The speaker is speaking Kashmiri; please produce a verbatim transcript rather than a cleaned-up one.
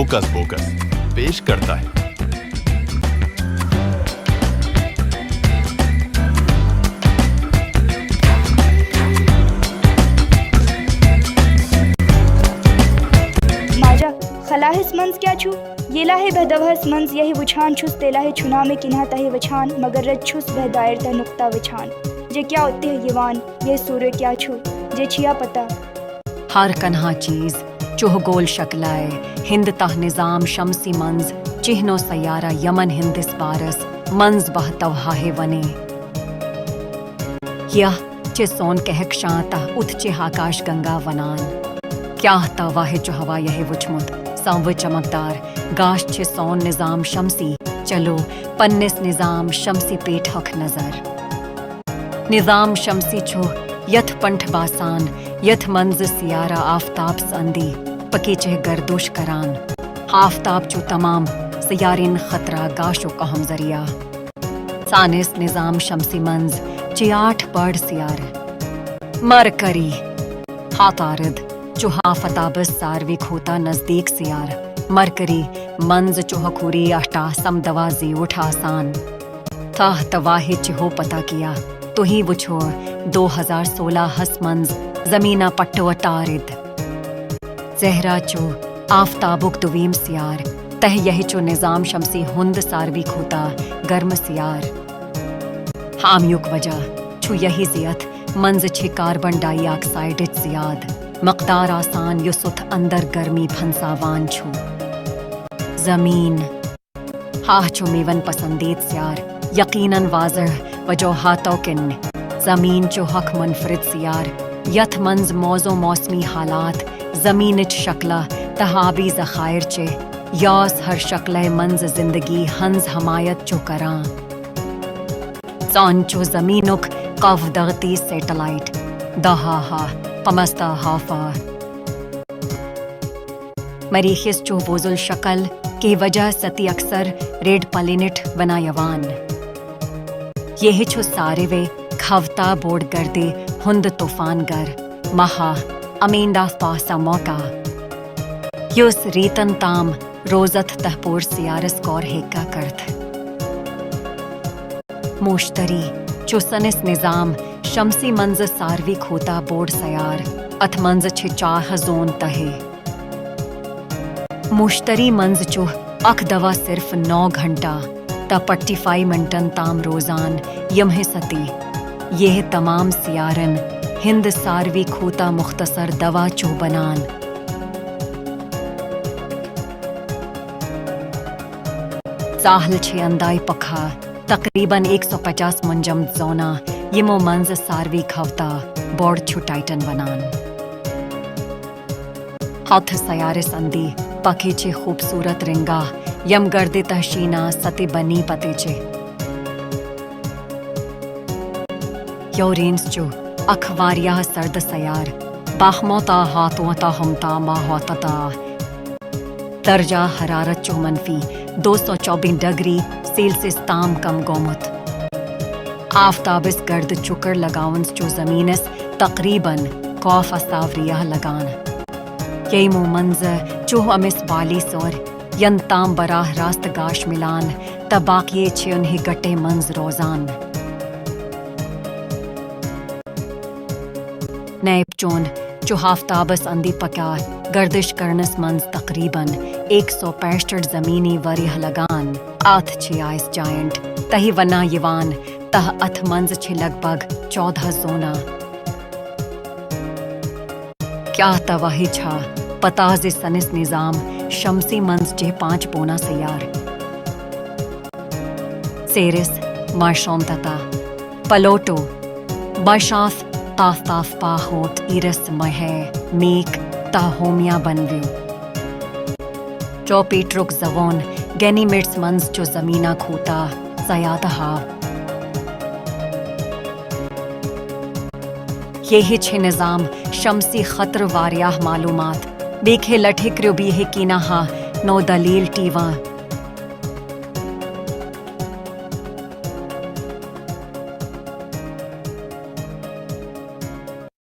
ہوکس پوکس پیش کرتا ہے۔ ماجہ، خلاہس منز کیا چھُ؟ ییلاہے بہ دوہس منز یہی وچھان چھُس، تیلاہے چھُنا مے کنہا تہے وچھان، مگر رج چھُس بہ دائر تہ نقطہ وچھان۔ جے کیا اتہ یوان، یہ سورہ کیا چھُ؟ جے چھیا پتہ؟ ہر کنہا چیز چوہ گول شکلائے ہند تہ نظام شمسی منز چہنو سیارہ یمن ہندس بارس منز بہ توہاہے ونے۔ یہ چھ سون کہکشاں تہ اتھ چھ آکاش گنگا ونان۔ کیا توہے چھ ہوا یہے وچھمت؟ سانوہ چمکدار گاش چھ سون نظام شمسی۔ چلو پننس نظام شمسی پیٹھ ہک نظر۔ نظام شمسی چھ یتھ پنٹھ باسان یتھ منز سیارہ آفتابس اندی پکی چھ گردش کران۔ آفتاب چھ تمام سیارین خطرہ گاشک اہم ذریعہ۔ سانس نظام شمسی منز چھ آٹھ بڑ سیارہ۔ مرکری، عطارد، چھ آفتابس ساروی کھوتہ نزدیک سیارہ۔ مرکری منز چھ خوری اٹھا سمدوا زیوٹھ آسان۔ تہ توہے چھ ہو پتہ کیا؟ تہی وچھو دو ہزار سولہ ہس منز زمینہ پٹو عطارد۔ زہرا چھ آفتابک دویم سیار، تہ یہ چھ نظام شمسی ہند ساروی کھوتہ گرم سیار۔ ہامیک وجہ چھ یہی زِ اتھ منز چھ کاربن ڈائی آکسائیڈچ زیاد مقدار آسان، یس اتھ اندر گرمی پھنساوان چھ۔ زمین، ہاہ چھ میون پسندید سیار، یقیناً واضح وجوہاتو کن۔ زمین چھ ہک منفرد سیار، یتھ منز موزوں موسمی حالات، زمینچ شکلہ تہ آبی ذخائر چھ، یاس ہر شکلہ منز زندگی ہنز حمایت چھ کران۔ سون چھ زمینک قوف دغتی سیٹلائٹ، دہا ہا پمستا ہافا۔ مریخس چھ ووزل شکل کہ وجہ ستی اکثر ریڈ پلینٹ ونایوان۔ یہ چھ ساروے کھوتا بوڑ گردے ہند طوفان گر ماہا امینڈا پاسا موقع، یس ریتن تام روزتھ تہ پور سیارس کور ہیکا کرتھ۔ موشتری چھ سنس نظام شمسی منز ساروی کھوتا بوڑ سیار۔ اتھ منز چھ چاہ زون تہے۔ موشتری منز چھ اکھ دوا صرف نو گھنٹہ تہ پٹی فائی منٹن تام روزان، یمہ ستی یہ تمام سیارن ہند ساروی کھوتا مختصر دوا چھ بنان۔ ساحل چھ اندائی پکھا تقریباً ایک سو پچاس منجم زونا، یمو منز ساروی کھوتا بوڑ چھ ٹائٹن ونان۔ ہتھ سیارس اندی پکھے چھ خوبصورت رنگا، یم گردے تہشینا ستے بنی پتے چھ۔ یورینس چھ اکھ واریاہ سرد سیار، باہموتا ہاتوتا ہمتا ماہوتتا۔ درجہ حرارت چھ منفی دو سو چوبیس ڈگری سیلسیس تام کم گومت۔ آفتابس گرد چکر لگاونس چھ زمینس تقریباً قوف استاوریہ لگان۔ یمو منز چھ امس بالی سور ین تام براہ راست گاش ملان تہ باقی چھ انہی گٹے منز روزان۔ نیپچون چھ آفتابس اندی پکا گردش کرنس منز تقریباً ایک سو پینسٹھ زمینی وریہ لگان۔ اتھ چھ آئس جائنٹ تہی وناں یوان تہ اتھ منز چھ لگ بھگ چودہ زونہ۔ کیا توہی چھا پتہ زِ سنس نظام شمسی منز چھ پانچ بونا سیار؟ سیرس، مارشون تتا، پلوٹو، بشاف، تاف تاف پاہوت، ایرس، مہے، میک، تاہومیا بنویو۔ چوپیٹرک زوون گینیمیڈس منز چھ زمینہ کھوتا زیادہ ہاو۔ یہ چھ نظام شمسی خطر واریاہ معلومات۔ بیکھے لٹھے کریو بیہے کینہ ہا نو دلیل ٹیواں۔